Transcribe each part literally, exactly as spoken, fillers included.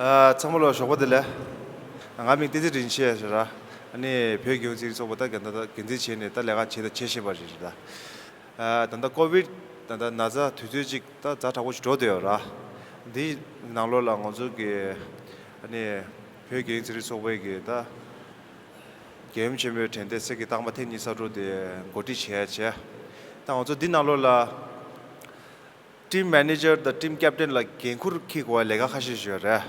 ཨ། ཚང་མ་ལ་ཞོགས་པ་བདེ་ལེགས། ང་མིང་བསྟན་འཛིན་རིན་ཆེན་ཟེར་ར། ཨ་ནི་བོད་རྒྱལ་ཡོངས་རྩེད་རིགས་ཚོགས་པ་ད་ག་ད་འགན་འཛིན་བྱས་ནས་ད་ལས་ཀ་བྱས་ད་བྱེད་བཞིན་པ་རེད་ད། ཨ། ད་ལྟ་ཀོ་བིད་ད་ལྟ་ན་ཚ་དུས་ཚོད་ཅིག་ད་ཛ་དྲག་པོ་ཞིག་འགྲོ་བསྡད་ཡོད་ར། འདི་ནང་ལོགས་ལ་ང་ཚོ་གི་ཨ་ནི་བོད་རྒྱལ་ཡོངས་རྩེད་རིགས་ཚོགས་པའི་གི་ད་རྒྱལ་ཡུམ་ཆེན་མོའི་དྲན་རྟེན་གསེར་གྱི་རྟགས་མ་ཐེངས་ཉི་ཤུ་རྩ་དྲུག་དེ་གོ་སྒྲིག་བྱས་བྱས། ད་ང་ཚོ་འདི་ནང་ལོགས་ལ་ཊིམ་མེ་ནེ་ཇར་དང་ཊིམ་ཀེབ་ཊེན་ལ་འགན་ཁུར་འཁྱེར་དགོས་པའི་ལས་ཀ་ཁ་ཤས་ཤིག་ཡོད་རེད།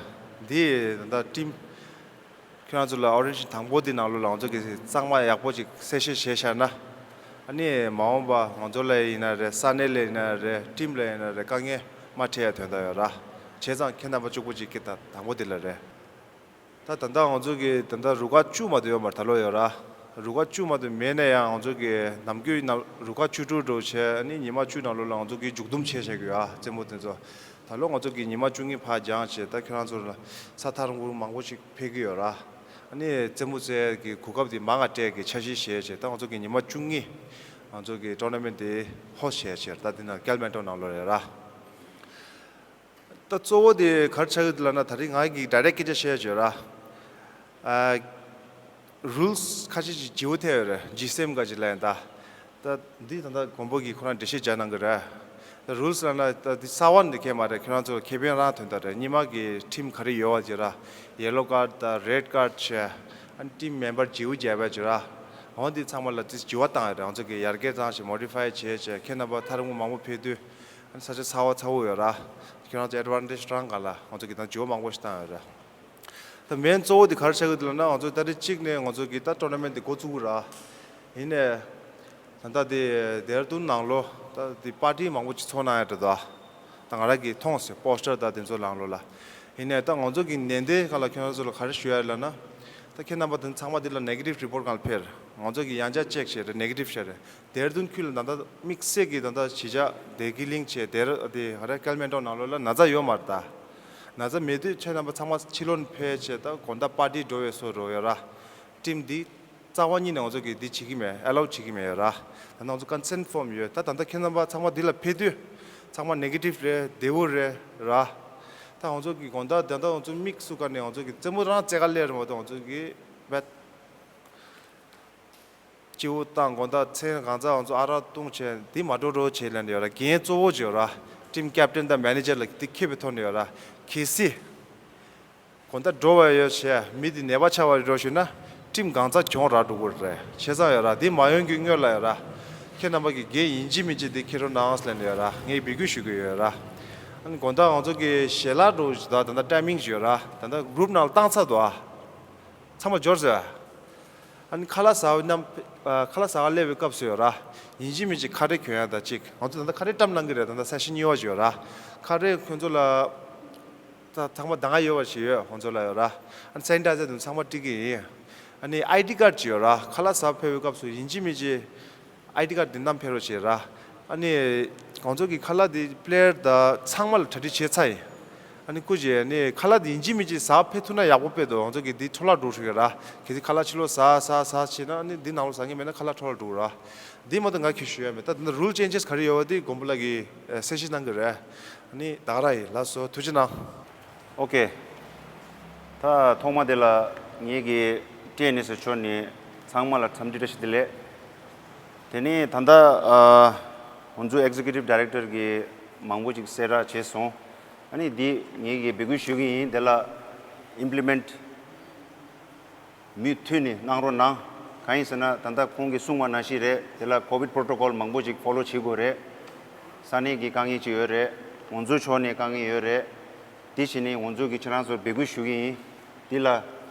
འདི་ད་ལྟ་ཊིམ་ཁྱེད་རང་ཚོ་ལ་ཨོ་རི་ཡེན་ཊེ་ཤན་དང་པོ་འདི་ནང་ལོགས་ལ་ང་ཚོ་གི་གཙང་མ་ཡག་པོ་ཅིག་གསལ་བཤད་བྱས་བཞག་ན། ཨ་ནི་མ་འོངས་པ་ང་ཚོ་ལ་ཡིན་ན་རེད། ས་གནས་ལ་ཡིན་ན་རེད། ཊིམ་ལ་ཡིན་ན་རེད། དཀའ་ངལ་མ་འཕྲད་ཡ་དོན་དག་ཡོད་ར། བྱས་ཙང་ཁྱེད་རྣམ་པ་གཅིག་པོ་ཅིག་གི་ད་དང་པོ་འདི་ལ་རེད། ད་ད་ལྟ་ང་ཚོ་གི་ད་ལྟ་རུ་ཁག་བཅུ་མ་གཏོགས་ཡོད་མ་རེད། ད་ལོ་ཡོད་ར། རུ་ཁག་བཅུ་མ་གཏོགས་མེད་ན་ཡང་ང་ཚོ་གི་ནམ་རྒྱུན་ན་རུ་ཁག་བཅུ་དྲུག་འགྲོ་བྱས། ཨ་ནི་ཉི་མ་བཅུ་ནང་ལོགས་ལ་ང་ཚོ་གི་མཇུག་བསྡོམས་བྱས་བྱས་ཀྱི་ཡོད་ཨ། རྩེད་མོ་དེ་ཚོ། ད་ལོ་ང་ཚོ་གི་ཉི་མ་བཅུ་གཉིས་ཕར་འགྱངས་བྱས། ད་ཁྱེད་རང་ཚོ་ལ་ས་ཐག་རིང་པོ་མང་པོ་ཞིག་ཕེབས་ཀྱི་ཡོད་ར། ཨ་ནི་རྩེད་མོ་རྩེ་གི་གོ་སྐབས་དེ་མང་ང་སྤྲད་ཀྱི་འཆར་གཞི་བྱས་བྱས། ད་ང་ཚོ་གི་ཉི་མ་བཅུ་གཉིས་ང་ཚོ་གི་ཊོར་ན་མེན་ཊི་དེ་ཧོ་སི་ཊི་བྱས་བྱས། ད་འདི་ནང་ཀལ་མན་ཊོ་ནང་ལོགས་རེད་ར། ད་གཙོ་བོ་དེ་ག་རེ་ཆགས་ཀྱི་འདུག་ལབ་ན། ད་རེས་ང་གིས་ཌའི་རེག་སྐད་ཆ་བཤད་ཡོད་ར། ཨ། རུལ་སི་ཁ་ཤས་ཅིག་བརྗེ་པོ་ཐེབས་ཡོད་རེད། ཇི་སི་ཨེམ་ག་ཅིག་ལབ་ཡིན་ད། ད་འདི་ད་ལྟ་མགོན་པོ་གིས་ཁོ་རང་འགྲེལ་བཤད་རྒྱག་གནང་གི་རེད། ད་རུལ་སི་ལབ་ན་ད་འདི་གསར་པ་འདི་གས་མ་རེད། ཁྱེད་རང་ཚོ་ཁེ་ཕན་རང་ཐོན་ད་རེད། སྔོན་མ་གི་ཊིམ་ག་རེ་ཡོད་པ་ཅིག་ར། ཡེ་ལོ་ཀར་ཌི་དང་རེཌ་ཀར་ཌི་བྱས། ཨ་ནི་ཊིམ་མེམ་བར་བརྗེ་པོ་བརྒྱབ་པ་ཅིག་ར། འོ་འདི་ཚང་མ་ལ་ཏིས་བརྗེ་པོ་བཏང་ཡོད་རེད། ང་ཚོ་གིས་ཡར་རྒྱས་བཏང་བྱས་མོ་ཌི་ཕའི་བྱས་བྱས། ཁྱེད་རྣམ་པ་ཐག་རིང་པོ་མང་པོ་ཕེབས་དུས། ཨ་ནི་ས་ཆ་ཚ་བ་ཚ་བོ་ཡོད་ར། ཁྱེད་རང་ཚོ་ཨེཌ་ཝན་ཊེཇ་རང་ག་ལ་ང་ཚོ་གིས་ད་བརྗེ་པོ་མང་པོ་ཞིག་བཏང་ཡོད་ར། ད་མེན་གཙོ་བོ་དེ་ག་རེ་ཆགས་ཀྱི་འདུག་ལབ་ན། ང་ཚོ་ཏ་རིག་གཅིག་ནས་ང་ཚོ་གི་ད་ཊོར་ན་མེན་ཊི་དེ་འགོ་བཙུགས་ར། ཡིན་ནས་ད་ལྟ་དེ་ལྡེ་ར་ལྡུན་ནང་ལོགས་ད་དེ་པར་ཊི་མང་པོ་ཅིག་ཚོགས་གནང་ཡ་འདྲ་འདུག་ད་ང་རང་གིས་མཐོང་སོང་། པོ་སི་ཊར་ད་དེ་ཚོ་ནང་ལོགས་ལ། ཡིན་ནས་ད་ང་ཚོ་གི་ནན་ཏན་སྒང་ལ་ཁྱེད་རང་ཚོ་ལ་ག་རེ་ཞུ་ཡ་ལབ་ན། ད་ཁྱེད་རྣམ་པ་དེ་ཚང་མ་འདི་ལ་ནེ་གེ་ཊིབ་རི་པོར་ཊི་སྒང་ལ་ཕེབས། ང་ཚོ་གིས་ཡང་བསྐྱར་ཅེག་བྱས་རེད། ནེ་གེ་ཊིབ་བྱས་རེད། ལྡེ་ར་ལྡུན་ཁུལ་ལ་ད་ལྟ་དམིགས་བསལ་གྱི་ད་ལྟ་གཞིས་ཆགས་བདེ་སྐྱིད་གླིང་བྱས་དེར་དེ་ག་རེ་ཀལ་མན་ཊོ་ནང་ལོགས་ལ་ན་ཚ་ཡོད་མ་རེད་ད། ན་ཚ་མེད་དུས་ཁྱེད་རྣམ་པ་ཚང་མ་ཕྱི་ལོགས་ནས་ཕེབས་བྱས། ད་དགོང་དག་པར་ཊི་འགྲོ་བའི་བཟོ་འགྲོ་ཡོད་ར། ཊིམ་འདི་རྩ་བ་ཉིད་ནས་ང་ཚོ་གིས་འདི་བྱེད་ཀྱི་མེད། ཨེ་ལའུ་བྱེད་ཀྱི་མེད་ཡོད་ར། ད་ང་ཚོ་ཀོན་སེན་ཊི་ཕོམ་ཡོད། ད་ད་ལྟ་ཁྱེད་རྣམ་པ་ཚང་མ་འདི་ལ་ཕེབས་དུས་ཚང་མ་ནེ་གེ་ཊིབ་རེད། བདེ་པོ་རེད་ར། ད་ང་ཚོ་གིས་དགོང་དག་ད་ལྟ་ང་ཚོ་དམིགས་སུ་བཀར་ནས་ང་ཚོ་གིས་རྩེད་མོ་རང་རྩེ་ག་སླེབས་རེད་མ་གཏོགས། ང་ཚོ་གིས་བེད་སྤྱི་བོ་བཏང་། དགོང་དག་མཚན་གང་ཚ་ང་ཚོ་ཨ་རག་བཏུང་བྱས་འདི་མ་འགྲོ་འགྲོ་བྱས་ལབ་ནས་ཡོད་ར། འགན་གཙོ་བོ་ཅིག་ཡོད་ར། ཊིམ་ཀེབ་ཊེན་དང་མེ་ནེ་ཇར་ལ་འདི་འཁྱེར་བའི་ཐོག་ནས་ཡོད་ར། གལ་སྲིད་དགོང་དག་འགྲོ་བ་ཡོད་བྱས་མི་འདི་ནད་པ་ཆགས་པ་རེད་འགྲོ་ཞུས་ན། ཊིམ་གང་ཚ་གྱོང་རག་འགྲོ་གི་རེད། བྱས་ཙང་ཡོད་ར། འདི་མ་ཡོང་རྒྱུའི་སྔོན་ལ་ཡོད་ར། ཁྱེད་རྣམ་པ་གིས་འགན་ཡིན་གཅིག་མིན་གཅིག་འདི་འཁྱེར་རོགས་གནང་ལབ་ནས་ཡོད་ར། ངས་འབོད་སྐུལ་ཞུ་གི་ཡོད་ར། ཨ་ནི་དགོང་དག་ང་ཚོ་གི་ཞལ་ལག་འགྲོ་ད་ད་ལྟ་ཊའི་མིང་ཞིག་ཡོད་ར། ད་ལྟ་གུ་རུབ་ནང་ལ་བཏང་ཚར་འདུག་ཨ། ཚང་མ་འབྱོར་ཟེར། ཨ་ནི་ཁ་ལག་ཟ་བའི་ནམ། ཨ། ཁ་ལག་ཟ་ག་སླེབས་པའི་སྐབས་སུ་ཡོད་ར། ཡིན་གཅིག་མིན་གཅིག་ཁ་རས་གྱོན་ཡ་དང་གཅིག་ང་ཚོ་ད་ལྟ་ཁ་རས་བཀྲམ་གནང་གི་རེད། ད་ལྟ་སེ་ཤན་གཉིས་པ་ཅིག་ཡོད་ར། ཁ་རས་ཁོང་ཚོ་ལ་ད་ཚང་མ་ད་ག་ཡོད་པ་ཞིག་ཡོད། ཁོང་ཚོ་ལ་ཡོད་ར། ཨ་ནི་སེ་ནི་ཊའི་ཛར་དེ་ཚང་མ་སྤྲད་ཀྱི་ཡིན། ཨ་ནི་ཨའི་ཌི་ཀར་ཌི་ཅིག་ཡོད་ར། ཁ་ལག་ཟ་ཕེབས་པའི་སྐབས་སུ་ཡིན་གཅིག་མིན་གཅིག་ཨའི་ཌི་ཀར་ཌི་འདི་བསྣམས་ཕེབས་རོགས་བྱེད་ར། ཨ་ནི་ང་ཚོ་གི་ཁ་ལག་འདི་པི་ལེ་ཡར་དང་ཚང་མ་ལ་གྲ་སྒྲིག་བྱས་ཚར་ཡིན། ཨ་ནི་སྐུ་མཁྱེན། ཨ་ནི་ཁ་ལག་འདི་ཡིན་གཅིག་མིན་གཅིག་ཟ་ཕེབས་ཐུབ་ན་ཡག་པོ་དཔེ་འདུག་ང་ཚོ་གི་འདི་འཕྲོ་བརླག་འགྲོ་ཧྲིག་ཡོད་ར། གལ་སྲིད་ཁ་ལག་ཕྱི་ལོགས་ཟ་ཟ་ཟ་བྱས་ན། ཨ་ནི་འདི་ནང་ལོགས་ཟ་མཁན་མེད་ན་ཁ་ལག་འཕྲོ་བརླག་འགྲོ་ར། འདི་མ་གཏོགས་ང་གིས་ཞུ་ཡ་མེད། ད་འདི་ན་རུལ་ཅེན་ཇེས་ག་རེ་ཡོད་པ་འདི་མགོན་པོ་ལགས་ཀྱིས་གསལ་བཤད་གནང་གི་རེད། ཨ་ནི་ད་ག་རང་ཡིན། ལགས་སོ། ཐུགས་རྗེ་གནང་། ཨོ་ཀེ། ད་ཐོག་མ་དེ་ལ་ངེད་ཀྱི་ཊི་ཨེན་ཨེས་ཕྱོགས་ནས་ཚང་མ་ལ་འཚམས་འདྲི་བཀྲ་ཤིས་བདེ་ལེགས། དེ་ནས་ད་ལྟ་ཨ་ང་ཚོ་ཨེག་ཛེ་ཀུ་ཊིབ་ཌའི་རེག་ཊར་གིས་མང་པོ་ཅིག་གསལ་བསྒྲགས་བྱས་སོང་། ཨ་ནི་འདི་ངེད་ཀྱིས་འབོད་སྐུལ་ཞུ་གི་ཡིན། དེ་ལ་ཨིམ་པི་ལི་མེན་ཊི་མུ་མཐུད་ནས་གནང་རོགས་གནང་། གང་ཡིན་ཟེར་ན་ད་ལྟ་ཁོང་གིས་གསུངས་པ་ནང་བཞིན་རེད། དེ་ལ་ཀོ་བིཌ་པོ་རོ་ཊོ་ཀོལ་མང་པོ་ཅིག་ཕོ་ལོ་བྱེད་དགོས་རེད། ས་གནས་ཀྱི་དཀའ་ངལ་ཅིག་ཡོད་རེད། ང་ཚོའི་ཕྱོགས་ནས་དཀའ་ངལ་ཡོད་རེད། དེ་བྱས་ནས་ང་ཚོ་གིས་ཁྱེད་རང་ཚོར་འབོད་སྐུལ་ཞུ་གི་ཡིན། འདི་ལ་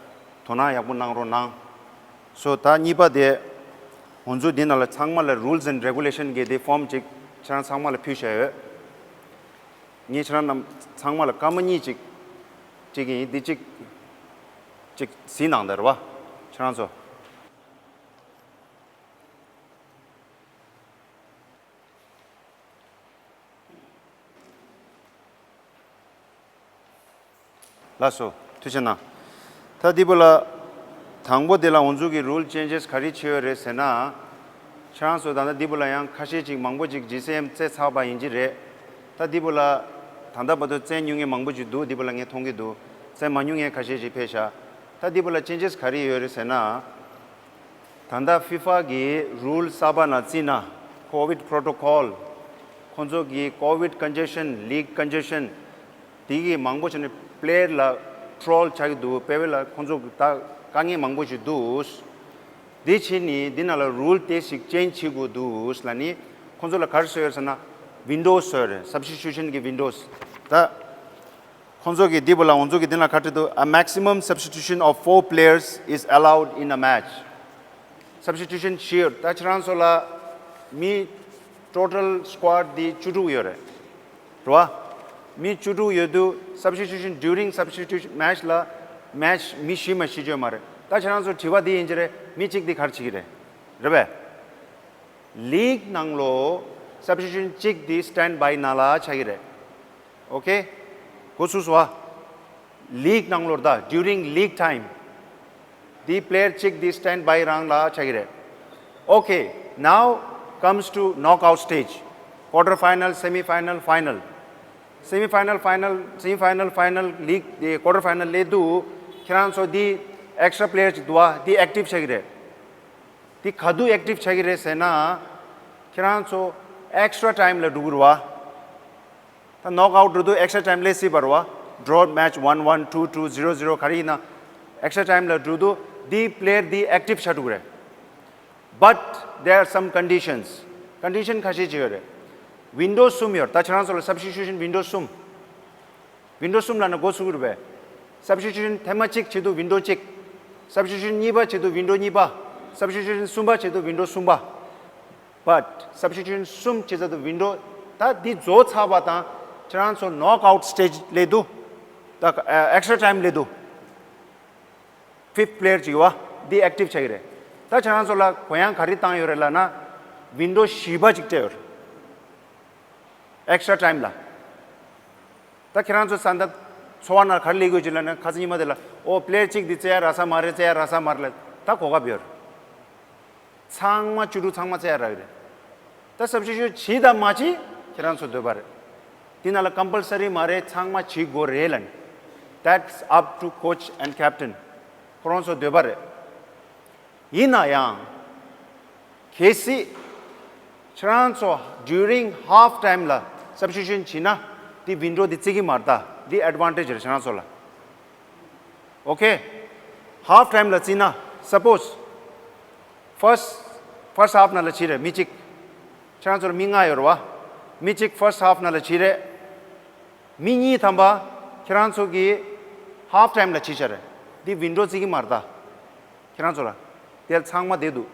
དོ་སྣང་ཡག་པོ་གནང་རོགས་གནང་། སོ་ད་གཉིས་པ་དེ། ང་ཚོ་འདི་ནང་ལ་ཚང་མ་ལ་རུལ་སི་ཨེན་ཌི་རེ་གུ་ལེ་ཤན་གྱི་དེ་ཕོམ་ཅིག་ཁྱེད་རང་ཚང་མ་ལ་ཕུལ་བཞག་ཡོད། ངས་ཁྱེད་རང་རྣམས་ཚང་མ་ལ་སྐར་མ་གཉིས་ཅིག་སྤྲད་ཀྱི་ཡིན། འདི་གཅིག་གཅིག་གཟིགས་གནང་དང་རེད་བ། ཁྱེད་རང་ཚོ། ལགས་སོ། ཐུགས་རྗེ་གནང་། ད་འདི་པོ་ལ། དང་པོ་དེ་ལ་ང་ཚོ་གི་རུལ་ཅེན་ཇེས་ག་རེ་བྱས་ཡོད་རེད་ཟེར་ན། ཁྱེད་རང་ཚོ་ད་ལྟ་འདི་པོ་ལ་ཡང་ཁ་ཤས་ཅིག་མང་པོ་ཅིག་ཇི་སི་ཨེམ་རྩེ་ཚར་བ་ཡིན་གྱི་རེད། ད་འདི་པོ་ལ་ད་ལྟ་བར་དུ་རྩེ་མྱོང་མཁན་མང་པོ་ཅིག་འདུག་འདི་པོ་ལ་ངས་མཐོང་གི་འདུག་སེམས་མ་མྱོང་མཁན་ཁ་ཤས་ཅིག་ཕེབས་ཤག་ད་འདི་བོ་ལ་ཅེན་ཇེས་ག་རེ་ཡོད་རེད་ཟེར་ན། ད་ལྟ་ཕི་ཕ་གི་རུལ་གསར་པ་ནང་བརྩིས་ན་ཀོ་ཝིད་པྲོ་ཊོ་ཀོལ་ཁོང་ཚོ་གི་ཀོ་ཝིད་ཀོན་ཇེ་ཤན་ལིག་ཀོན་ཇེ་ཤན་དེ་གི་མང་པོ་བྱས་ནས་པི་ལེ་ཡར་ལ་ཊོ་ལ་ཆགས་ཀྱི་འདུག་དཔེ་བོ་ལ་ཁོང་ཚོ་ད་དཀའ་ངལ་མང་པོ་ཞིག་འདུག་འདི་ཕྱིན་ནི་འདི་ནང་ལ་རུལ་དེ་ཞིག་ཅེན་ཇི་བྱེད་དགོས་འདུག་ལབ་ནི་ཁོང་ཚོ་ལ་ག་རེ་བཟོས་ཡོད་ཟེར་ན་ཝིན་ཌོ་བཟོས་རེད། སབ་སི་ཊི་ཊུ་ཤན་གི་ཝིན་ཌོ། ད་ཁོང་ཚོ་གི་འདི་བོ་ལ་ང་ཚོ་གི་འདི་ན་ག་རེ་འདུག A maximum substitution of four players is allowed in a match. སབ་སི་ཊི་ཊུ་ཤན་བྱེད་ཡོད། ད་ཁྱེད་རང་ཚོ་ལ་མི་ཊོ་ཊལ་སི་ཀོ་ཌི་འདི་བཅུ་དྲུག་ཡོད་རེད། རེད་བ། མི་བཅུ་དྲུག་ཡོད་དུས་སབ་སི་ཊི་ཊུ་ཤན་ཌུ་རིང་སབ་སི་ཊི་ཊུ་ཤན་མེ་ཆི་ལ་མེ་ཆི་མི་བཞི་མ་བཞི་བྱེད་ཡོད་མ་རེད། ད་ཁྱེད་རང་ཚོ་དྲི་བ་འདི་ཡིན་གྱི་རེད། མི་གཅིག་འདི་ག་རེ་བྱེད་ཀྱི་རེད། རེད་པས། ལིག་ནང་ལོ་སབ་སི་ཊི་ཊུ་ཤན་གཅིག་འདི་སི་ཊེན་ཌ་བྷའི་ནང་ལ་ཆགས་ཀྱི་རེད། ཨོ་ཁེ། གོ་ཚུགས་སོང་བ། ལིག་ནང་ལོ་ད་ཌུ་རིང་ལིག་ཊའིམ་འདི་པི་ལེ་ཡར་གཅིག་འདི་སི་ཊེན་ཌ་བྷའི་རང་ལ་ཆགས་ཀྱི་རེད། Okay, now comes to knockout stage. Quarter final, semi final, final. Semi final, final, semi final, final, ལིག་དེ་ཀོ་ཊར་ཕའི་ནལ་སླེབས་དུས་ཁྱེད་རང་ཚོ་འདི་ཨེག་སི་ཊྲ་པི་ལེ་ཡར་ཅིག་འདུག་བ། འདི་ཨེག་ཊིབ་ཆགས་ཀྱི་རེད། འདི་ག་དུས་ཨེག་ཊིབ་ཆགས་ཀྱི་རེད་ཟེར་ན། ཁྱེད་རང་ཚོ་ཨེག་སི་ཊྲ་ཊའིམ་ལ་འགྲོ་གི་རེད་བ། ད་ནོག་ཨའུཊ་འགྲོ་དུས་ཨེག་སི་ཊྲ་ཊའིམ་སླེབས་སྲིད་པ་རེད་བ། ཌོ་མེ་ཆི་ཝན་ཝན་ཊུ་ཊུ་ཟི་རོ་ཟི་རོ་ག་རེ་ཡིན་ན། ཨེག་སི་ཊྲ་ཊའིམ་ལ་འགྲོ་དུས་འདི་པི་ལེ་ཡར་འདི་ཨེག་ཊིབ་ཆགས་འགྲོ་གི་རེད། But there are some conditions. ཀོན་ཌི་ཤན་ཁ་ཤས་ཅིག་ཡོད་རེད། ཝིན་ཌོ་གསུམ་ཡོད་རེད། ད་ཁྱེད་རང་ཚོ་ལ་སབ་སི་ཊི་ཊུ་ཤན་ཝིན་ཌོ་གསུམ། ཝིན་ཌོ་གསུམ་ལབ་ན་གོ་ཚུགས་ཀྱི་རེད་པས། སབ་སི་ཊི་ཊུ་ཤན་ཐེངས་མ་གཅིག་བྱེད་དུས་ཝིན་ཌོ་གཅིག་སབ་སི་ཊི་ཊུ་ཤན་གཉིས་པ་བྱེད་དུས་ཝིན་ཌོ་གཉིས་པ། སབ་སི་ཊི་ཊུ་ཤན་གསུམ་པ་བྱེད་དུས་ཝིན་ཌོ་གསུམ་པ། But སབ་སི་ཊི་ཊུ་ཤན་གསུམ་བྱེད་ཚར་དུས་ཝིན་ཌོ་ད་འདི་རྫོགས་ཚར་བ་དང་ཁྱེད་རང་ཚོ་ནོག་ཨའུཊ་སི་ཊེ་ཇི་སླེབས་དུས། ད་ཨེག་སི་ཊྲ་ཊའིམ་སླེབས་དུས། ཕིཕ་ཐི་པི་ལེ་ཡར་ཅིག་ཡོད་བ། འདི་ཨེག་ཊིབ་ཆགས་ཀྱི་རེད། ད་ཁྱེད་རང་ཚོ་ལ་གུ་ཡངས་ག་རེ་བཏང་ཡོད་རེད་ལབ་ན། ཝིན་ཌོ་བཞི་པ་ཅིག་སྤྲད་ཡོད་རེད། ཨེག་སི་ཊྲ་ཊའིམ་ལ། ད་ཁྱེད་རང་ཚོ་ས་ད་ཚོར་བ་ནང་ག་རེ་སླེབས་ཀྱི་ཡོད་ཅིག་ལབ་ན། ཁ་སང་ཉི་མ་དེ་ལ་ཨོ་པི་ལེ་ཡར་གཅིག་འདི་རྩེ་ཡ་རག་ས་མ་རེད། རྩེ་ཡ་རག་ས་མ་རེད་ལབ། ད་གོ་སྐབས་ཡོད་རེད། ཚང་མ་བཅུ་དྲུག་ཚང་མ་རྩེ་ཡ་རག་གི་རེད། ད་སབ་སི་ཊི་ཊུ་ཤན་བྱེད་དང་མ་བྱེད་ཁྱེད་རང་ཚོ་འདོད་པ་རེད། དེ་ནང་ལ་ཀམ་པལ་སི་རི་མ་རེད། ཚང་མ་བྱེད་དགོས་རེད་ལབ་ནས། That's up to coach and captain. ཁོ་རང་ཚོ་འདོད་པ་རེད། ཡིན་ན་ཡང་། གལ་སྲིད་ཁྱེད་རང་ཚོ་ཌུ་རིང་ཧཱཕ་ཊའིམ་ལ་སབ་སི་ཊི་ཊུ་ཤན་བྱེད་ན། འདི་ཝིན་ཌོ་འདི་བརྩི་གི་མ་རེད། ད་འདི་ཨེཌ་ཝན་ཊེ་ཇི་རེད་ཁྱེད་རང་ཚོ་ལ། ཨོ་ཁེ། ཧཱཕ་ཊའིམ་ལ་བརྩིས་ན། སཔོ་ཟི། ཕར་སི་ཕར་སི་ཧཱཕ་ནང་ལ་བྱེད་རེད་མི་གཅིག་ཁྱེད་རང་ཚོར་མི་ལྔ་ཡོད་རེད་བ། མི་གཅིག་ཕར་སི་ཧཱཕ་ནང་ལ་བྱེད་རེད། མི་གཉིས་ཐམ་པ་ཁྱེད་རང་ཚོ་གི་ཧཱཕ་ཊའིམ་ལ་བྱེད་བྱ་རེད། འདི་ཝིན་ཌོ་བརྩི་གི་མ་རེད་ད། ཁྱེད་རང་ཚོ་ལ། དེ་ཚང་མ་བསྡད་འདུག་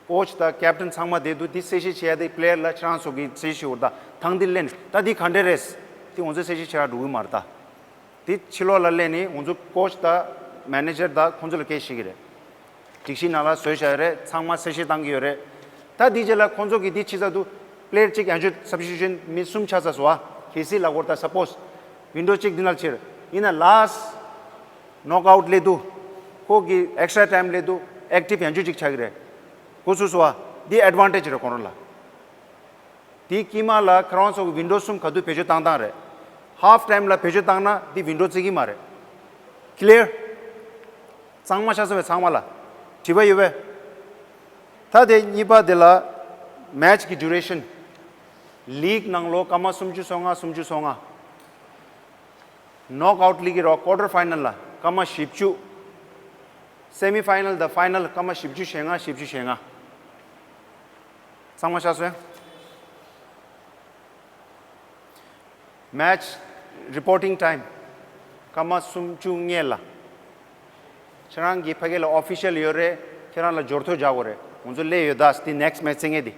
ཀོ་ཆི་དང་ཀེབ་ཊན་ཚང་མ་བསྡད་འདུག་འདི་གསལ་བཤད་བྱེད་ཡ་དེ་པི་ལེ་ཡར་ལ་ཁྱེད་རང་ཚོ་གི་གསལ་བཤད་ཞུ་བར་ད་ཐང་འདི་ལེན་ད་འདི་ག་འདྲས་རེད། འདི་ང་ཚོས་གསལ་བཤད་བྱེད་ཡ་འགྲོ་གི་མ་རེད་ད། དེ་ཕྱི་ལོགས་ལ་སླེབས་ནས་ང་ཚོ་ཀོ་ཆི་དང་མེ་ནེ་ཇར་དང་ཁོང་ཚོ་ལ་སྐད་བཤད་ཀྱི་རེད། སྒྲིག་གཞི་ནང་ལ་བཟོས་བཞག་ཡོད་རེད། ཚང་མ་གསལ་བཤད་བཏང་གི་ཡོད་རེད། ད་དེའི་རྗེས་ལ་ཁོང་ཚོ་གིས་དེ་ཕྱི་ཚ་དུ་པི་ལེ་ཡར་གཅིག་ཡང་བསྐྱར་སབ་སི་ཊི་ཊུ་ཤན་མི་གསུམ་ཆགས་ཚར་སོང་བ། གལ་སྲིད་ལབ་དགོས་རེད་ད་སཔོ་ཟི། ཝིན་ཌོ་གཅིག་འདི་ནང་ཕྱིར་ཡིན་ན་ལཱ་སི་ཊི་ནོག་ཨའུཊ་སླེབས་དུས། ཁོ་གི་ཨེག་སི་ཊྲ་ཊའིམ་སླེབས་དུས་ཨེག་ཊིབ་ཡང་བསྐྱར་གཅིག་ཆགས་ཀྱི་རེད། གོ་ཚུགས་སོང་བ། འདི་ཨེཌ་ཝན་ཊེ་ཇི་རེད་ཁོ་རང་ལ། དེའི་དཀྱིལ་མ་ལ་ཁྱེད་རང་ཚོ་གི་ཝིན་ཌོ་གསུམ་ག་དུས་བེད་སྤྱོད་བཏང་བཏང་རེད། ཧཱཕ་ཊའིམ་ལ་བེད་སྤྱོད་བཏང་ན་འདི་ཝིན་ཌོ་བརྩི་གི་མ་རེད། ཀི་ལི་ཡར། གཙང་མ་ཆགས་སོང་བས་ཚང་མ་ལ། དྲི་བ་ཡོད་པས། ད་དེ་གཉིས་པ་དེ་ལ་མེ་ཆི་གི་ཌུ་རེ་ཤན། ལིག་ནང་ལོ་སྐར་མ་སུམ་ཅུ་སོ་ལྔ་སུམ་ཅུ་སོ་ལྔ། ནོག་ཨའུཊ་ལིག་གི་རོ་ཀོ་ཊར་ཕའི་ནལ་ལ་སྐར་མ་བཞི་བཅུ། སེ་མི་ཕའི་ནལ་དང་ཕའི་ནལ་སྐར་མ་བཞི་བཅུ་ཞེ་ལྔ་བཞི་བཅུ་ཞེ་ལྔ། གཙང་མ་ཆགས་སོང་ཡ། མེ་ཆི་རི་པོར་ཊིང་ཊའིམ། སྐར་མ་སུམ་ཅུ་སྔོན་ལ། ཁྱེད་རང་གི་ཕ་གི་ལ་ཨོ་ཕི་ཤལ་ཡོད་རེད། ཁྱེད་རང་ལ་འབྱོར་ཐོ་རྒྱག་དགོས་རེད། ང་ཚོ་སླེབས་ཡོད་ད། དེ་ནེག་སི་མེ་ཆི་རྩེ་མཁན་དེ།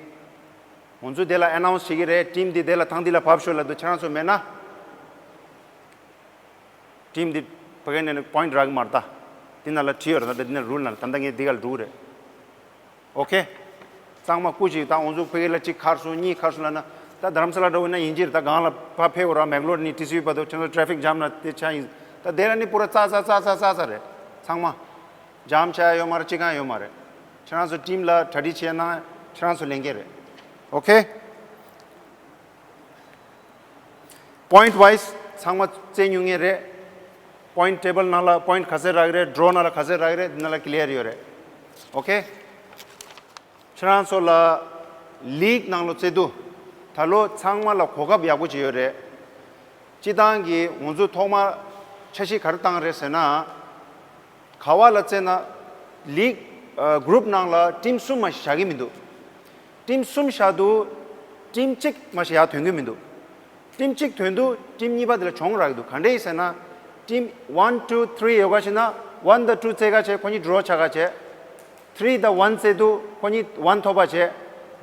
ང་ཚོ་དེ་ལ་ཨེ་ནའུན་སི་བྱེད་ཀྱི་རེད། ཊིམ་འདི་དེ་ལ་ཐང་འདི་ལ་བབས་ཤོག་ལབ་འདུག་ཁྱེད་རང་ཚོ་མེད་ན། ཊིམ་འདི་ཕ་གི་ནས་པོ་ཡིན་ཊི་རག་གི་མ་རེད་ད། འདི་ནང་ལ་བྲིས་ཡོད་རེད་ད། འདི་ནས་རུལ་ནང་ལ་ད་ལྟ་ངས་འདི་ག་ལ་འགྲོ་གི་རེད། ཨོ་ཁེ། གཙང་མ་སྐུ་མཁྱེན། ད་ང་ཚོ་ཕ་གི་ལ་གཅིག་ཁར་སོང་གཉིས་ཁར་སོང་ལབ་ན། ད་རྡ་རམ་ས་ལ་འགྲོ་འོས་ན་ཡིན་གྱི་རེད། ད་སྒང་ལ་ཕར་ཕེབས་འོ་ར་མེག་ལོར་ནས་ཊི་སི་ཝི་བར་དུ་ཁྱེད་ཚོ་ཊེ་ཕིག་ཇམ་ན་དེ་ཆགས་ཡིན། ད་དེ་ལ་ནི་པུ་ར་ཙག་ཙག་ཙག་ཙག་ཙག་ཙག་རེད། ཚང་མ་ཇམ་ཆགས་ཡ་ཡོད་མ་རེད། གཅིག་གང་ཡོད་མ་རེད། ཁྱེད་རང་ཚོ་ཊིམ་ལ་གྲ་སྒྲིག་བྱས་ན་ཁྱེད་རང་ཚོ་ལས་འགན་རེད། ཨོ་ཁེ། པོ་ཡིན་ཊི་ཝའི་སི་ཚང་མ་རྩེ་མྱོང་ངེས་རེད། point table ནང་ལ་point ག་ཚད་རག་གི་རེད། draw ནང་ལ་ག་ཚད་རག་གི་རེད། འདི་ནང་ལ་clear ཡོད་རེད། ཨོ་ཁེ། ཁྱེད་རང་ཚོ་ལ་league ནང་ལོ་རྩེ་དུ་ད་ལོ་ཚང་མ་ལ་གོ་སྐབས་ཡག་པོ་ཅིག་ཡོད་རེད། སྤྱི་བཏང་གི་ང་ཚོ་ཐོག་མ་འཆར་གཞི་ག་རེ་བཏང་རེད་ཟེར་ན། ག་བ་ལ་རྩེ་ན་league group ནང་ལ་team གསུམ་མ་ཞིག་བཞག་གི་མི་འདུག team གསུམ་བཞག་དུས་team གཅིག་མ་ཞིག་ཡར་ཐོན་གི་མི་འདུག team གཅིག་ཐོན་དུས་team གཉིས་པ་དེ་ལ་གྱོང་རག་གི་འདུག་ག་འདྲ་ཡིན་ཟེར་ན། team one two three ཡོད་ག་ཞེ་ན། one དང་two རྩེ་ག་བྱས། ཁོ་གཉིས་draw ཆགས་ག་བྱས། three དང་one རྩེ་དུས་ཁོ་གཉིས་one ཐོབ་པ་བྱས།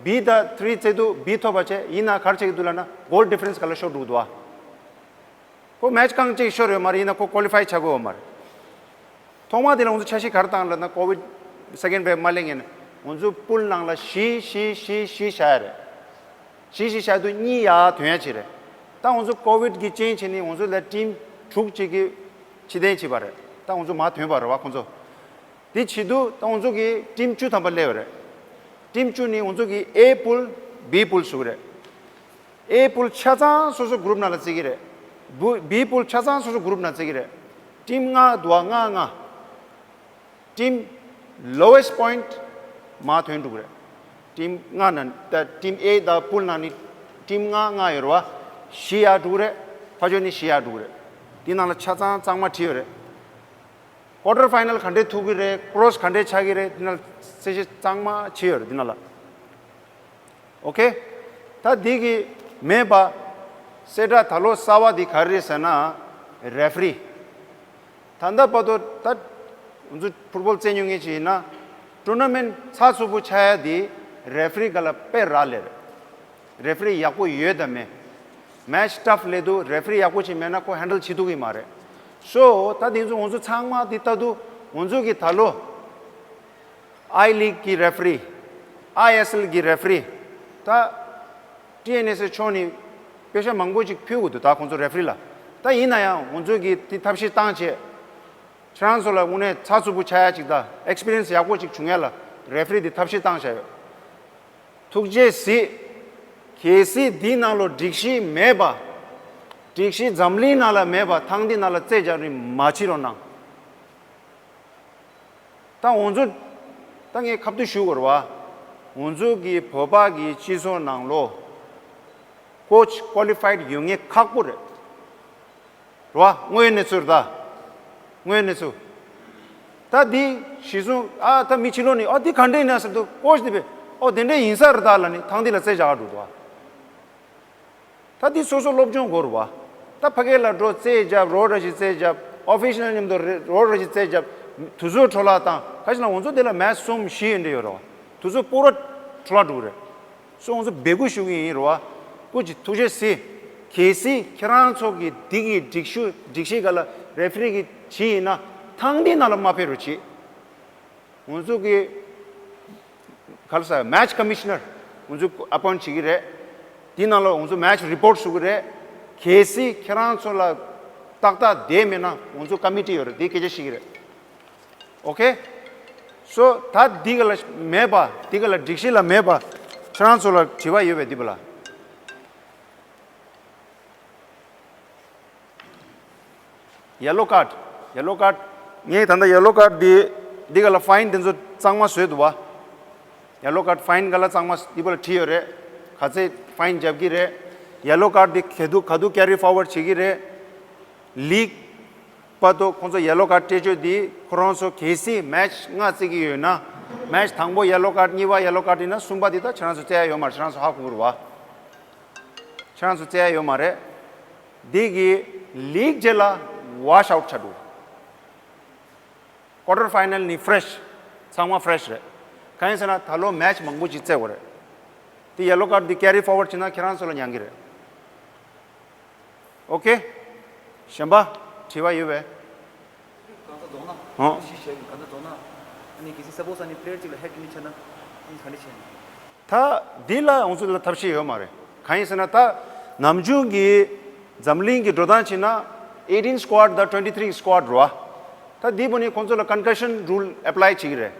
B དང three རྩེ་དུས་B ཐོབ་པ་བྱས། ཡིན་ན་ག་རེ་བྱེད་ཀྱི་འདུག་ལབ་ན། goal difference ག་ལ་ཤོར་འགྲོ་གི་འདུག་ཨ། ཁོ་match རྐང་གཅིག་ཤོར་ཡོད་མ་རེད། ཡིན་ན་ཁོ་qualify བྱ་དགོས་ཡོད་མ་རེད། ཐོག་མ་དེ་ལ་ང་ཚོ་འཆར་གཞི་ག་རེ་བཏང་ལབ་ན། COVID second wave མ་སླེབས་སྔོན་ང་ཚོ་pool ནང་ལ་བཞི་བཞི་བཞི་བཞི་བཞག་ཡ་རེད། བཞི་བཞི་བཞག་དུས་གཉིས་ཡར་ཐོན་ཡ་ཅིག་རེད། ད་ང་ཚོ་COVID གི་རྐྱེན་བྱས་ནས་ང་ཚོ་ལ་team དྲུག་ཅིག་གི་ཕྱིར་འཐེན་བྱས་པ་རེད། ད་ང་ཚོ་མར་ཐོན་པ་རེད་བ་ཁོང་ཚོ། དེ་བྱེད་དུས་ད་ང་ཚོ་གི་team བཅུ་ཐམ་པ་སླེབས་པ་རེད། team བཅུ་ནི་ང་ཚོ་གི A pool B pool ཟེར་གི་རེད། A pool ཆ་ཚང་སོ་སོ་group ནང་ལ་རྩེ་གི་རེད། B- B pool ཆ་ཚང་སོ་སོ་group ནང་རྩེ་གི་རེད། team ལྔ་འདུག་བ། ལྔ་ལྔ། team lowest point མར་ཐོན་འགྲོ་གི་རེད། team ལྔ་ནང་ད་team A དང་pool ནང་ནི་team ལྔ་ལྔ་ཡོད་རེད་བ། བཞི་ཡར་འགྲོ་གི་རེད། ཕར་ཕྱོགས་ནི་བཞི་ཡར་འགྲོ་གི་རེད། དེ་ནང་ལ་ཆ་ཚང་གཙང་མ་བྲིས་ཡོད་རེད། quarter final ག་འདྲས་ཐུག་གི་རེད། cross ག་འདྲས་ཆགས་ཀྱི་རེད། དེ་ནང་གསལ་བཤད་གཙང་མ་བྱས་ཡོད་རེད་དེ་ནང་ལ། ཨོ་ཁེ། ད་འདི་གི་མེད་པ་གསལ་བསྒྲགས་ད་ལོ་གསར་བ་འདི་ག་རེ་རེད་ཟེར་ན། referee། ད་ལྟ་བར་དུ་ད་ང་ཚོ་ཕུཊ་བོལ་རྩེ་མྱོང་མཁན་ཅིག་ཡིན་ན། tournament ཚགས་ཚུད་པོ་ཆགས་ཡ་འདི་referee སྒང་ལ་དཔེ་རག་ལས་རེད། referee ཡག་པོ་ཡོད་དམ་མེད། match tough སླེབས་དུས་referee ཡག་པོ་ཅིག་མེད་ན་ཁོ་handle བྱེད་ཐུབ་ཀྱི་མ་རེད། so ད་དེ་ཚོ་ང་ཚོ་ཚང་མ་དེ་ལྟ་དུས་ང་ཚོ་གི་ད་ལོ་I League གི་referee, I S L གི་referee ད་T N S A ཕྱོགས་ནས་པེ་ཤ་མང་པོ་ཅིག་ཕུལ་དགོས་འདུག་ད་ཁོང་ཚོ་referee ལ། ད་ཡིན་ན་ཡང་ང་ཚོ་གི་དེ་ཐབས་ཤེས་བཏང་བྱས། ཁྱེད་རང་ཚོ་ལ་དངོས་གནས་ཚགས་ཚུད་པོ་ཆགས་ཡ་ཅིག་དང་experience ཡག་པོ་ཅིག་བྱུང་ཡ་ལ་referee དེ་ཐབས་ཤེས་བཏང་བཞག་ཡོད། ཐུགས་རྗེ་གཟིགས། གལ་སྲིད་འདི་ནང་ལོ་སྒྲིག་གཞི་མེད་པ། སྒྲིག་གཞི་འཛམ་གླིང་ནང་ལ་མེད་པ་ཐེངས་འདི་ནང་ལ་རྩེད་རྒྱག་རིན་མ་བྱེད་རོགས་གནང་། ད་ང་ཚོ་ད་ངས་ཁ་བསྡུར་ཞུ་དགོས་རེད་བ། ང་ཚོ་གི་བོད་པ་གི་སྤྱི་ཚོགས་ནང་ལོ་coach qualified ཡོད་མཁན་ཁག་པོ་རེད། རེད་བ། དངོས་ཡོད་གནས་ཚུལ་རེད་ད། དངོས་ཡོད་གནས་ཚུལ། ད་འདི་གཞི་བཟུང་ཨ་ད་མི་ཕྱི་ལོགས་ནས་ཨ་འདི་ག་འདྲ་ཡིན་ན་ཟེར་དུས་coach དེ་བས་ཨོ་དེ་འདྲ་ཡིན་ས་རེད་ད་ལབ་ནས་ཐེངས་འདི་ལ་རྩེད་རྒྱག་ག་འགྲོ་འདུག་བ། ད་འདི་སོ་སོ་སློབ་སྦྱོང་དགོས་རེད་བ། ད་ཕ་གི་ལ་འགྲོ་རྩེད་རྒྱབ། རོགས་འདྲ་ཞིག་རྩེད་རྒྱབ། official མཉམ་དུ་རེ- རོགས་འདྲ་ཞིག་རྩེད་རྒྱབ། དུས་ཚོད་འཕྲོ་བརླག་བཏང་། ག་ཞིག་ན་ང་ཚོ་དེ་ལ་match གསུམ་བཞི་ཡོད་འདྲ་ཡོད་རེད་བ། དུས་ཚོད་པུ་ར་འཕྲོ་བརླག་འགྲོ་གི་རེད། སོ་ང་ཚོ་འབོད་སྐུལ་ཞུ་གི་ཡིན་རེད་བ། སྐུ་མཁྱེན་ཐུགས་རྗེ་གཟིགས། གལ་སྲིད་ཁྱེད་རང་ཚོ་གི་འདི་གི་སྒྲིག་ཞུ་སྒྲིག་གཞི་སྒང་ལ་referee གི་བྱེད་ཡིན་ན་ཐེངས་འདི་ནང་ལ་མ་ཕེབས་རོགས་བྱེད། ང་ཚོ་གི་ག་རེ་ཟེར་match commissioner ང་ཚོ་appoint བྱེད་ཀྱི་རེད། འདི་ནང་ལ་ང་ཚོ་match report ཞུ་གི་རེད། གལ་སྲིད་ཁྱེད་རང་ཚོ་ལ་ཏག་ཏག་བསྡད་མེད་ན་ང་ཚོ་committee ཡོད་རེད། དེ་སྐད་ཆ་བཤད་ཀྱི་རེད། ཨོ་ཁེ། སོ་ད་འདི་ག་ལ་མེད་པ། འདི་ག་ལ་སྒྲིག་གཞི་ལ་མེད་པ། ཁྱེད་རང་ཚོ་ལ་དྲི་བ་ཡོད་པས་འདི་པ་ལ། yellow card, yellow card ངས་ད་ལྟ་yellow card འདི་འདི་ག་ལ་fine དེ་ཚོ་གཙང་མ་བཟོས་འདུག་བ། yellow card fine ག་ལ་གཙང་མ་འདི་པ་ལ་བྲིས་ཡོད་རེད། ག་ཚད་fine རྒྱབ་ཀྱི་རེད། yellow card འདི་ག་དུས་ག་དུས་carry forward བྱེད་ཀྱི་རེད། league བར་དུ་ཁོང་ཚོ་yellow card སྤྲད་ཆོག་འདི་ཁོ་རང་ཚོ་གལ་སྲིད་match ལྔ་རྩེ་གི་ཡོད་ན། match དང་པོ་yellow card གཉིས་པ་yellow card ཡིན་ན་གསུམ་པ་འདི་ད་ཁྱེད་རང་ཚོ་རྩེ་ཡ་ཡོད་མ་རེད། ཁྱེད་རང་ཚོ་ཧ་གོ་གི་རེད་བ། ཁྱེད་རང་ཚོ་རྩེ་ཡ་ཡོད་མ་རེད། འདི་གི་league རྗེས་ལ་wash out ཆགས་འགྲོ། quarter final ནི་fresh ཚང་མ་fresh རེད། གང་ཡིན་ཟེར་ན་ད་ལོ་match མང་པོ་ཅིག་རྩེ་དགོས་རེད། དེ་yellow card འདི་carry forward བྱས་ན་ཁྱེད་རང་ཚོ་ལ་ཉན་གི་རེད། ཨོ་ཁེ། གཞན་པ་དྲི་བ་ཡོད་པས། གང་ས་རྫོང་ན་ཧོ། གཞི་བྱས་ཡིན། གང་ས་རྫོང་ན་ཨ་ནི་གལ་སྲིད་suppose ཨ་ནི་player གཅིག་ལ་head injury ཆགས་ན་ཨ་ནི་ག་འདྲ་བྱས་ནས། ད་འདི་ལ་ང་ཚོ་ལ་ཐབས་ཤེས་ཡོད་མ་རེད། གང་ཡིན་ཟེར་ན་ད་ནམ་རྒྱུན་གྱི་འཛམ་གླིང་གི་འགྲོ་སྟངས་བྱས་ན་eighteen squad དང་twenty three squad རེད་བ། ད་འདི་པོ་ནི་ཁོང་ཚོ་ལ་concussion rule apply བྱེད་ཀྱི་རེད།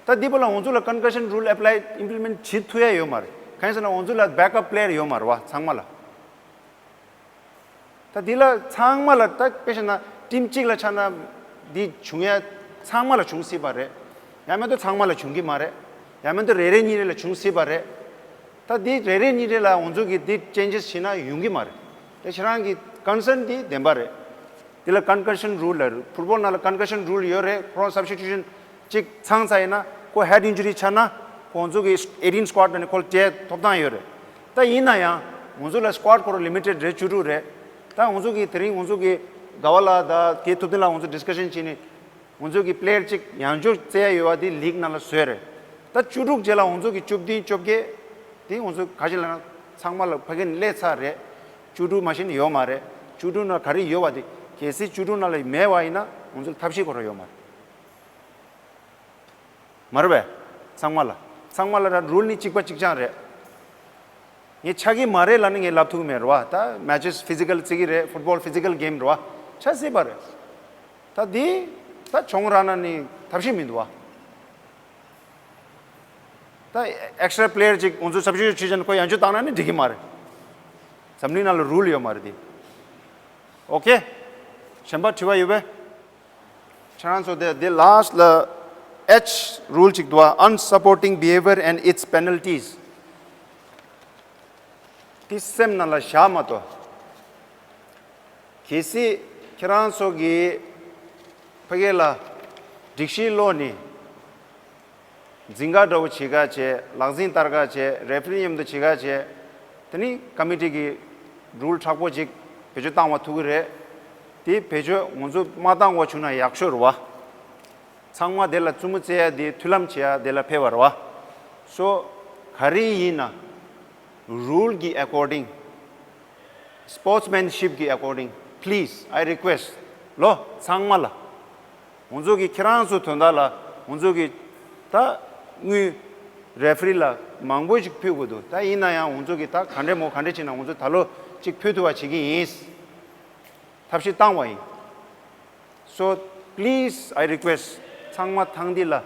ད་འདི་པོ་ལ་ང་ཚོ་ལ་concussion rule apply implement བྱེད་ཐུབ་ཡ་ཡོད་མ་རེད། གང་ཡིན་ཟེར་ན་ང་ཚོ་ལ་backup player ཡོད་མ་རེད་བ་ཚང་མ་ལ། ད་འདི་ལ་ཚང་མ་ལ་ད་དཔེ་བཞག་ན་ ཊིམ་གཅིག་ལ་ཆ་ན་འདི་བྱུང་ཡ་ཚང་མ་ལ་བྱུང་སྲིད་པ་རེད། ཡང་མིན་དུ་ཚང་མ་ལ་བྱུང་གི་མ་རེད། ཡང་མིན་དུ་རེ་རེ་གཉིས་རེ་ལ་བྱུང་སྲིད་པ་རེད། ད་འདི་རེ་རེ་གཉིས་རེ་ལ་ང་ཚོ་གིས་འདི་ཅེན་ཇེས་བྱས་ན་ཡོང་གི་མ་རེད། དེ་ཁྱེད་རང་གི་ཀོན་སརན་འདི་བདེན་པ་རེད། འདི་ལ་ཀོན་ཀར་ཤན་རུལ་ལ་ཕུཊ་བོལ་ནང་ལ་ཀོན་ཀར་ཤན་རུལ་ཡོད་རེད། ཁོ་རང་སབ་སི་ཊི་ཊུ་ཤན་གཅིག་ཚང་ཚ་ཡིན་ན་ཁོ་ཧེཌ་ཨིན་ཇུ་རི་ཆགས་ན་ཁོ་ང་ཚོ་གི་ཨེ་ཊིན་སི་ཀོ་ཌི་ནང་ནས་ཁོ་ལ་སྤྲད་ཐོབ་ཐང་ཡོད་རེད། ད་ཡིན་ན་ཡང་ང་ཚོ་ལ་སི་ཀོ་ཌི་ཁོ་རང་ལི་མི་ཊེཌ་རེད། བཅུ་དྲུག་རེད། ད་ང་ཚོ་གི་དེ་རིང་ང་ཚོ་གི་དགའ་བ་ལགས་དང་དགེ་ཐུབ་བསྟན་ལགས་ང་ཚོ་ཌི་སི་ཀ་ཤན་བྱས་ནས་ང་ཚོ་གི་པི་ལེ་ཡར་གཅིག་ཡང་བསྐྱར་རྩེ་ཡ་ཡོད་པ་དེ་ལིག་ནང་ལ་བཟོས་རེད། ད་བཅུ་དྲུག་རྗེས་ལ་ང་ཚོ་གི་བཅུ་བདུན་བཅོ་བརྒྱད་དེ་ང་ཚོ་ག་ཅི་ལབ་ན་ཚང་མ་ལ་ཕ་གི་ནས་སླེབས་ཚར་རེད། བཅུ་དྲུག་མ་གཞི་ནས་ཡོད་མ་རེད། བཅུ་དྲུག་ནང་ག་རེ་ཡོད་པ་དེ་གལ་སྲིད་བཅུ་དྲུག་ནང་ལ་མེད་པ་ཡིན་ན་ང་ཚོ་ལ་ཐབས་ཤེས་ཁོ་རང་ཡོད་མ་རེད། མ་རེད་པས། ཚང་མ་ལ་ཚང་མ་ལ་ར་རུལ་ནི་གཅིག་པ་གཅིག་རྐྱང་རེད། ངས་ཆགས་ཀྱི་མ་རེད་ལབ་ནི་ངས་ལབ་ཐུབ་ཀྱི་མེད་རེད་བ། ད་མེ་ཅེས་ཕི་ཟི་ཀལ་བརྩི་གི་རེད། ཕུཊ་བོལ་ཕི་ཟི་ཀལ་གེམ་རེད་བ། ཆགས་སྲིད་པ་རེད། ད་འདི་ད་གྱོང་རག་ན་ནི་ཐབས་ཤེས་མི་འདུག་བ། ད་ཨེག་སི་ཊ་ར་པི་ལེ་ཡར་ཅིག་ང་ཚོ་སབ་སི་ཊི་ཊུ་ཊི་བྱས་ན་ཁོ་ཡང་བསྐྱར་བཏང་ན་ནི་འགྲིག་གི་མ་རེད། འཛམ་གླིང་ནང་ལ་རུལ་ཡོད་མ་རེད་དེ། ཨོ་ཁེ། གཞན་པ་དྲི་བ་ཡོད་པས། ཁྱེད་རང་ཚོ་དེ་དེ་ལ་སི་ཊི་ལ་ཨེཆ་རུལ་ཅིག་འདུག་བ། Unsupporting behavior and its penalties. དེ་སེམས་ནང་ལ་བཞག་མ་གཏོགས། གལ་སྲིད་ཁྱེད་རང་ཚོ་གིས་ཕ་གི་ལ་སྒྲིག་གཞི་བློ་ནི་འཛིན་ག་འདྲ་བོ་བྱེད་ག་བྱེད། ལག་འཛིན་བསྟར་ག་བྱེད། རེ་ཕི་རི་མཉམ་དུ་བྱེད་ག་བྱེད། དེ་ནི་ཀ་མི་ཊི་གི་རུལ་དྲག་པོ་ཅིག་བེད་སྤྱོད་བཏང་བ་ཐུབ་ཀྱི་རེད། དེ་བེད་སྤྱོད་ང་ཚོ་མ་བཏང་བ་བྱུང་ན་ཡག་ཤོས་རེད་བ། ཚང་མ་དེ་ལ་མཛུབ་མོ་བཙལ་ཡ་དེ་མཐུན་ལམ་བྱེད་ཡ་དེ་ལ་ཕེབས་པ་རེད་བ། སོ་ག་རེ་ཡིན་ན་རུལ་གི་ཨེ་ཀོར་ཌིང་། སི་པོར་ཊི་སི་མེན་ཤིབ་གི་ཨེ་ཀོར་ཌིང་། པི་ལི་ཛི་ཨའི་རི་ཀུ་ཨེ་སི་ཊི་ལོ་ཚང་མ་ལ། ང་ཚོ་གི་ཁྱེད་རང་ཚོ་དོན་དག་ལ་ང་ཚོ་གི་ད་དངུལ་རེ་ཕི་རི་ལ་མང་པོ་ཞིག་ཕུལ་དགོས་འདུག་ད་ཡིན་ན་ཡང་ང་ཚོ་གི་ད་ག་འདྲས་མོ་ག་འདྲས་བྱས་ན་ང་ཚོ་ད་ལོ་གཅིག་ཕུལ་ཐུབ་པ་བྱེད་ཀྱི་ཡིན། ཐབས་ཤེས་བཏང་བ་ཡིན། So please, I request, ཚང་མ་ཐེངས་འདི་ལ་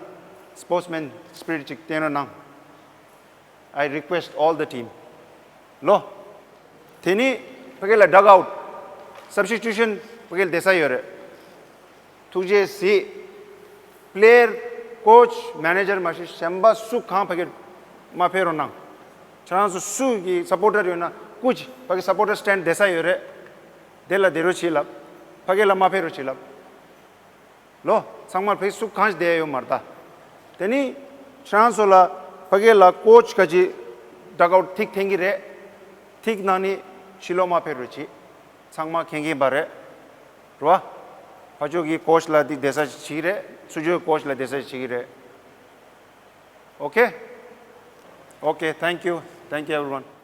སི་པོར་ཊི་སི་མེན་སི་པི་རི་ཊི་ཅིག་བསྟན་རོགས་གནང་། I request all the team. ལོ། དེ་ནི་ཕ་གི་ལ་ཌག་ཨའུ་ཊི། སབ་སི་ཊི་ཊུ་ཤན་ཕ་གི་ལ་བསྡད་ས་ཡོད་རེད། ཐུགས་རྗེ་གཟིགས། པི་ལེ་ཡར། ཀོ་ཆི། མེ་ནེ་ཇར་མ་གཞི་གཞན་པ་སུ་གང་ཕ་གི་མ་ཕེབས་རོགས་གནང་། ཁྱེད་རང་ཚོ་སུ་གི་སབ་པོར་ཊར་ཡོད་ན་སྐུ་མཁྱེན། ཕ་གི་སབ་པོར་ཊར་སི་ཊེན་ཌི་བསྡད་ས་ཡོད་རེད། དེ་ལ་བསྡད་རོགས་བྱེད་ལབ། ཕ་གི་ལ་མ་ཕེབས་རོགས་བྱེད་ལབ། ལོ། ཚང་མར་ཕེབས། སུ་གང་ཞིག་བསྡད་ཡོད་མ་རེད་ད། དེ་ནི་ཁྱེད་རང་ཚོ་ལ་ཕ་གི་ལ་ཀོ་ཆི་ག་ཅི་ཌག་ཨའུ་ཊི་ཐིག་འཐེན་གྱི་རེད། ཐིག་ནང་ནས་ཕྱི་ལོགས་མ་ཕེབས་རོགས་བྱེད། ཚང་མ་མཁྱེན་མཁྱེན་པ་རེད། རེད་བ། ཕར་ཕྱོགས་ཀྱི་ཀོ་ཆི་ལ་འདི་བསྡད་ས་ཞིག་བྱེད་ཀྱི་རེད། ཚུར་ཕྱོགས་ཀོ་ཆི་ལ་བསྡད་ས་ཞིག་བྱེད་ཀྱི་རེད། Okay? Okay, thank you. Thank you, everyone.